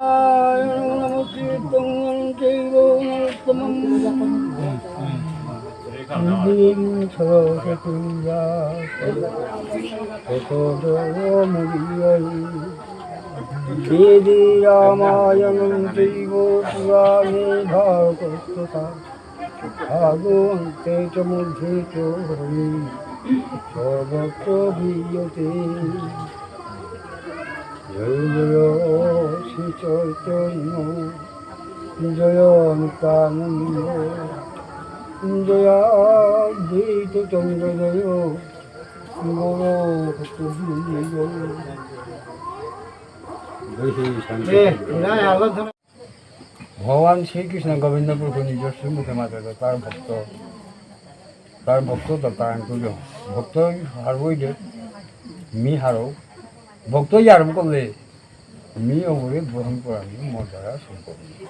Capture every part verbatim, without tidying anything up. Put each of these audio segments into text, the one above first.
নারায়ণং নমস্কৃত্য নরং চৈব নরোত্তমম্। দেবীং সরস্বতীং ব্যাসং ততো জয়মুদীরয়েৎ। বেদে রামায়ণং চৈব পুরাণে ভারতং তথা। আদৌ অন্তে চ মধ্যে চ হরি সর্বত্র গীয়তে। জয় জয় শ্রী চৈতন্য জয় নিত্যানন্দ জয় অদ্বৈত চন্দ্র জয় গৌর ভক্তবৃন্দ। ভগবান শ্রীকৃষ্ণ গোবিন্দপুরকে নিজস্ব মুখে মাতের, তার ভক্ত, তার ভক্ত তো তার আন্তরিক। ভক্ত হারবই দে, মি হারো। ভক্ত ইয়ার করলে মি ওরে গ্রহণ করানি মোর দ্বারা সম্ভব নয়।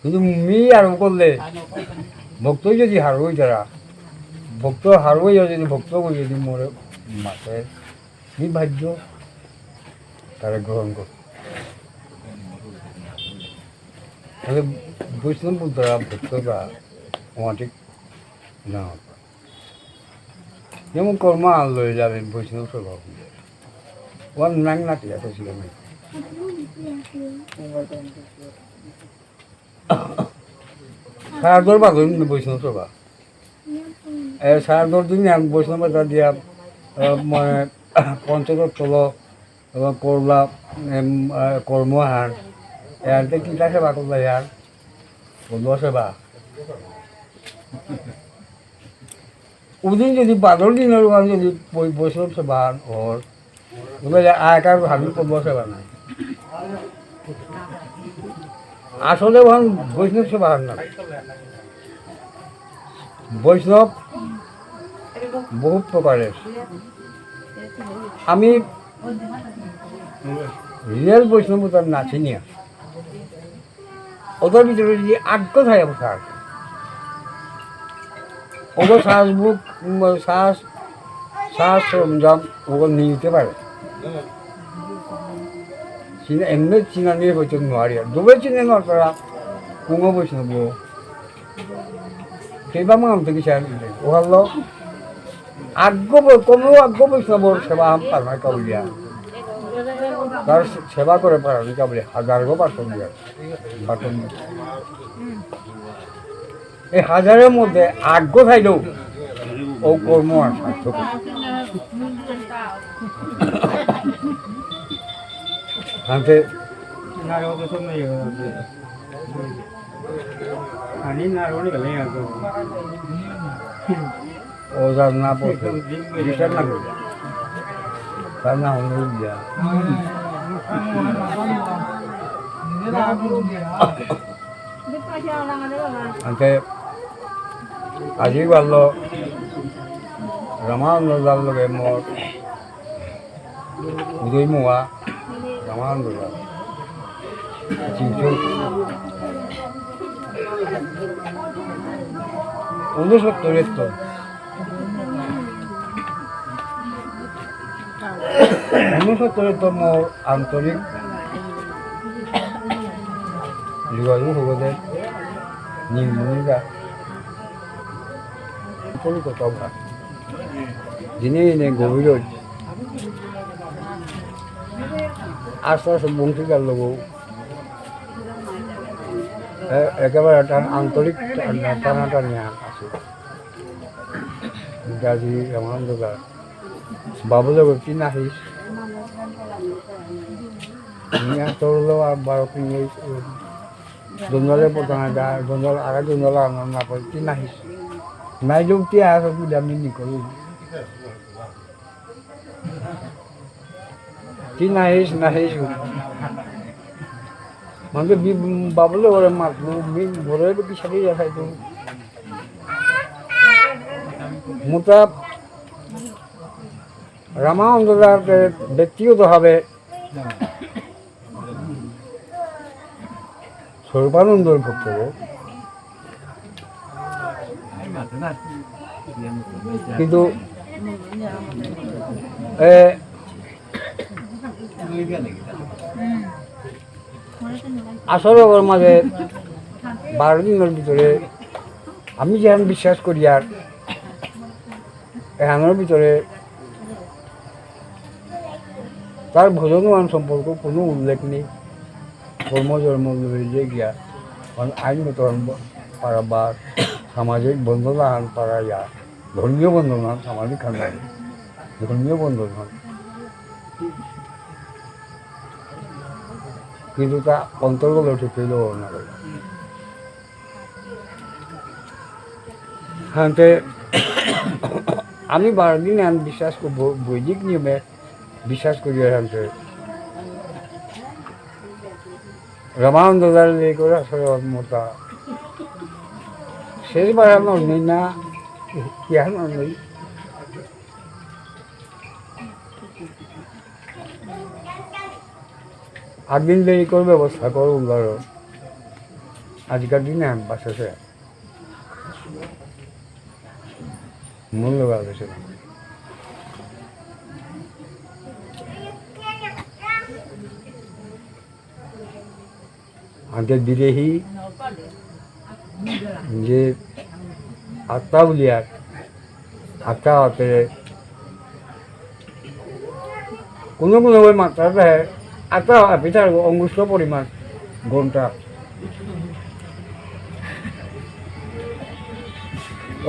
কিন্তু মি আর করলে ভক্ত যদি হারবই তারা, ভক্ত হারবই যদি ভক্ত করে যদি মোরে মাতে, মি বাধ্য তারা গ্রহণ করতে। তাহলে বৈষ্ণব দ্বারা ভক্তরা অমাটিক না। যেমন কর্ম আনলো যাবে বৈষ্ণব স্বভাব। ওর নাং না ঠিক আছে, ঠিক আছে। সারা দরবার ধরে বৈষ্ণব সভা। এ, সারা দশ দিন আমি বৈষ্ণব সভা দিয়া, এ, মানে, পঞ্চতত্ত্ব এবং করলা, এম, এ, কর্মহান, এ, আর কি কিতা সেবা করলা ইয়ার? বন্ধু সেবা। ওদিন যদি বাদর দিনের ওখানে যদি বৈ-, বৈষ্ণব সেবা অর, ওগুলো যে আয়কার হাবি করবো সেবা নাই। আসলে ওখানে বৈষ্ণব সেবা আর না। বৈষ্ণব বহু প্রকারের। আমি রিয়েল বৈষ্ণব তার না চিনিয়া। ওদের ভিতরে যদি আগ্রহ থাকে আপনার, ওগো শ্বাস বুক, উম, শ্বাস, শ্বাস সরঞ্জাম ওগো নিতে পারে। চিনা, এমনি চিনা নিয়ে হয়তো নোয়ারি আর। দুবে চিনে না তারা, কুঙো বৈষ্ণব। সেইবা মনে হতো কি স্যার, ও হলো আগ্রহ বৈ-, কোনো আগ্রহ বৈষ্ণবর সেবা হাম পার নাই কাউলিয়া। তার সে-, সেবা করে পারা নাই কাউলিয়া, হাজার গো পারতন দিয়া। পারতন দিয়া। এই হাজারের মধ্যে আগ্রহ থাইলেও ও কর্ম আর সার্থক। হাতে আনি না রোনি গেলে আর তো। ও যার না পড়তে। বিচার না করে। তার না হলো ইয়া। আনতে আজি ভালো রামানন্দ দার লগে মোর উদয় মুয়া, রামানন্দ দা। চিনছো? ঊনসত্তরের তো। ঊনসত্তরের তো মোর আন্তরিক যোগাযোগ হবো দে। নীলমণি দা। কোনো কথা না। দিনে দিনে গভীর হচ্ছে। আস্তে আস্তে বংশীদার লোক, এ-, একেবারে একটা আন্তরিক টানা, টানাটানি আছে। গাজী রামানন্দ দা, বাবু লোক কি নাহিস? মিয়া তোর লো আর বারো কিনে জঞ্জালে পড়তাম না, যা জঞ্জাল, আগে জঞ্জাল আনা না পড়ে, কি নাহিস? নাই লোক কি আর বুঝে আমি নিকল। কি নাহিস, নাহিস। মানে বি-, বাবুলে ওরে মাতলু, মি-, ওরে বি সাথে যা খাইতো। মোটা রামানন্দ দার ব্যক্তিগতভাবে স্বরূপানন্দর ভক্ত গো। কিন্তু, এ, আসরগর মাঝে বারো দিনর ভিতরে আমি যেহান বিশ্বাস করিয়ার, এহানর ভিতরে তার ভজন ওহান সম্পর্কে কোনো উল্লেখ নেই। কর্ম জন্ম লইলে গিয়া, কারণ আইনগত হান পারা বা সামাজিক বন্ধন আহান পারা ইয়া, ধর্মীয় বন্ধন হান, সামাজিক হান নাই, ধর্মীয় বন্ধন হান। কিন্তু তা অন্তর্গত ঠিক হইল না। হানতে আমি বারো দিন আমি বিশ্বাস করব, বৈদিক নিয়মে বিশ্বাস করি। হানতে রামানন্দ দার লেই করে আসলে অন্যতা শেষ বাড়ানো নেই না, কি আর নেই। আদিন দেরি করে ব্যবস্থা করো, ধরো। আজকার দিনে আমি বাসা সে মূল্য বাড়বে সেটা। আগে বিদেহী যে আত্মা বুলিয়ার, আত্মা হতে কোনো কোনো ওই মাত্রা দেয়, আত্মা আপনি তার অঙ্গুষ্ঠ পরিমাণ ঘন্টা।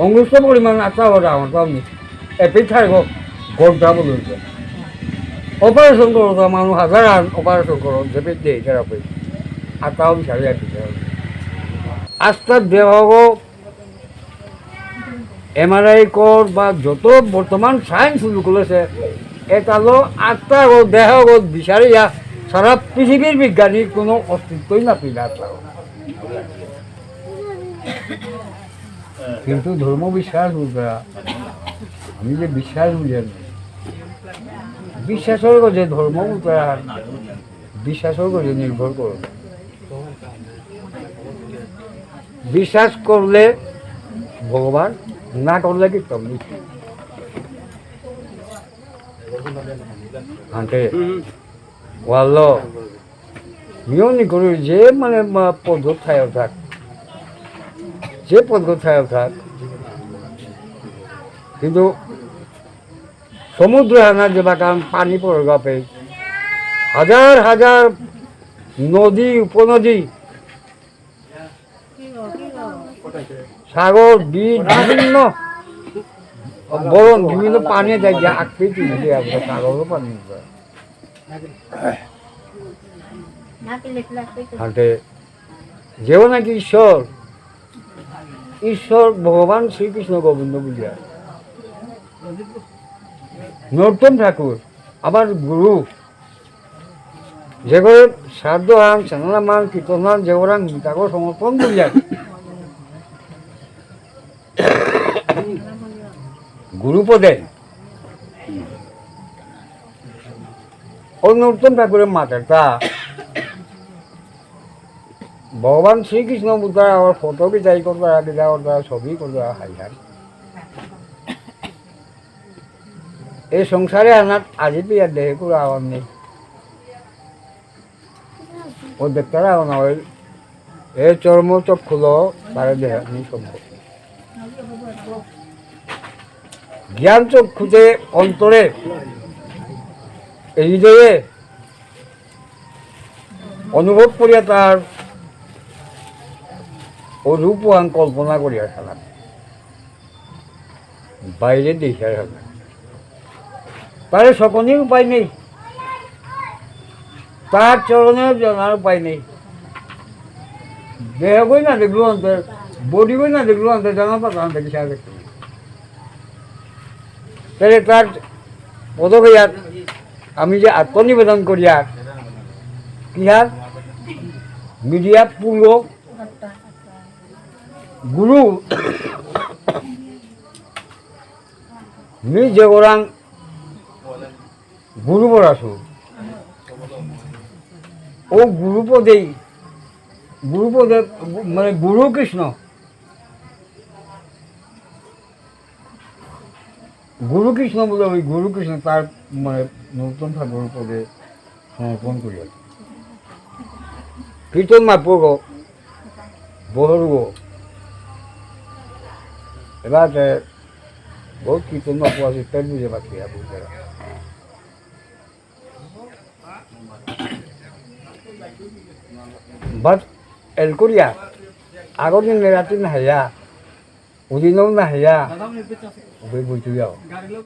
অঙ্গুষ্ঠ পরিমাণ আত্মা ওরা আমার তাও নেই। এপি থাকবো ঘন্টা বলে হইছে। অপারেশন করো তো মানুষ হাজার আন অপারেশন করো, যে পেট দিয়ে খারাপ হয়েছে। আত্মাও বিচারে আর বিচারে। আস্তা দেহ এমআরআই কর বা যত বর্তমান সায়েন্স শুরু করেছে, এটা হলো আত্মা ও দেহ ও বিচারে ইয়া সারা পৃথিবীর বিজ্ঞানীর কোনো অস্তিত্বই না পেলে আত্মা। কিন্তু ধর্ম বিশ্বাস বুঝা, আমি যে বিশ্বাস বুঝি আর বিশ্বাসর যে ধর্ম বুঝা, বিশ্বাসর উপরে নির্ভর করে। বিশ্বাস করলে ভগবান, না করলে কি তুমি? আনতে ওয়াল্লো নিয়ম নি করে যে মানে মা পদ্ধত থায় থাক, যে পদ্ধত থায় থাক, কিন্তু সমুদ্র হানা যে বাগান পানি পড়ে গপে, হাজার হাজার নদী, উপনদী, সাগর, বিল, বিভিন্ন বরণ, বিভিন্ন পানি যায় যে আকৃতি দিয়ে আমরা সাগরও পানি যায়। হাতে যেও নাকি ঈশ্বর, ঈশ্বর ভগবান শ্রীকৃষ্ণ গোবিন্দ বুলিয়া। নরোত্তম ঠাকুর, আমার গুরু, যে করে শ্রাদ্ধ হান, সেনালা মান, কীর্তন হান, যে ওরাং গীতাকে সমর্পণ করিয়া গুরুপদে, ও নরোত্তম ঠাকুরের মাতার তা ভগবান শ্রীকৃষ্ণ বুদ্ধ আবার ফটো কি যাই করতে আগে যাওয়ার দ্বারা ছবি করতে হাই হাই। এই সংসারে আনাত আজি পিয়া দেহে কুড়া আওয়ার নেই। ও দেখতে রাখো না, ওই এই চর্ম চক্ষুলো তারা দেহে নেই সম্ভব। জ্ঞান চক্ষুতে অন্তরে, এই হৃদয়ে অনুভব করিয়া তার ও রূপহান কল্পনা করিয়া খেলা। বাইরে দেখার হবে। তাহলে সকলের উপায় নেই, তার চরণে জানার উপায় নেই। দেহগই না দেখলো অন্তর, বডিগই না দেখলো অন্তর, জানা পাতা অন্তর কিসে দেখতে? তাহলে তার পদক ইয়াত আমি যে আত্মনিবেদন করিয়ার, কিহার মিডিয়া পুরো গুরু, মি যেগরাং গুরু বরাসু, ও গুরুপদেই, গুরুপদে মানে গুরু কৃষ্ণ, গুরু কৃষ্ণ বলে ওই গুরু কৃষ্ণ তার মানে নতুন ঠাকুর পদে সমর্পণ করিয়ার। কীর্তন মাপুগো, বহরগো। এবারে বহুত কীর্তন মাপু আছে, পেট বুঝে বাকি, বুঝে। বাট এলকুরিয়া, আগর দিন রাতি না হইয়া, উদিনও না হইয়া, উবে বুঝে যাও।